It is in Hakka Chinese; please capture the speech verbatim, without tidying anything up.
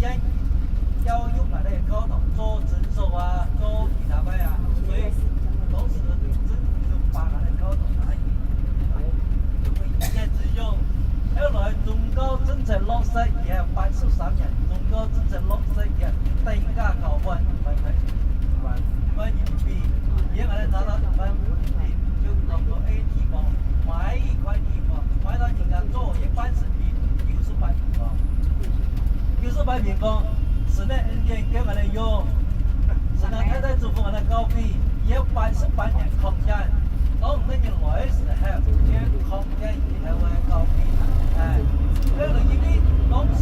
願意教育𠊎兜个教堂做診所啊，做其他个啊，所以當時政府就把𠊎兜个教堂拿去。因為一夜之用，後來宗教政策落實以後，八十三年，宗教政策落實以後，等價交換，換，換，換人民幣，也還能拿到一萬人民幣，就通過A地方買一塊地方，買到人家做一半成品，九十八平方。九十八平方，神个恩典給𠊎兜用，神个大大祝福𠊎兜教會，也有八十八年擴建。當𠊎兜人來个時候，這擴建以後个教會，哎，因為當時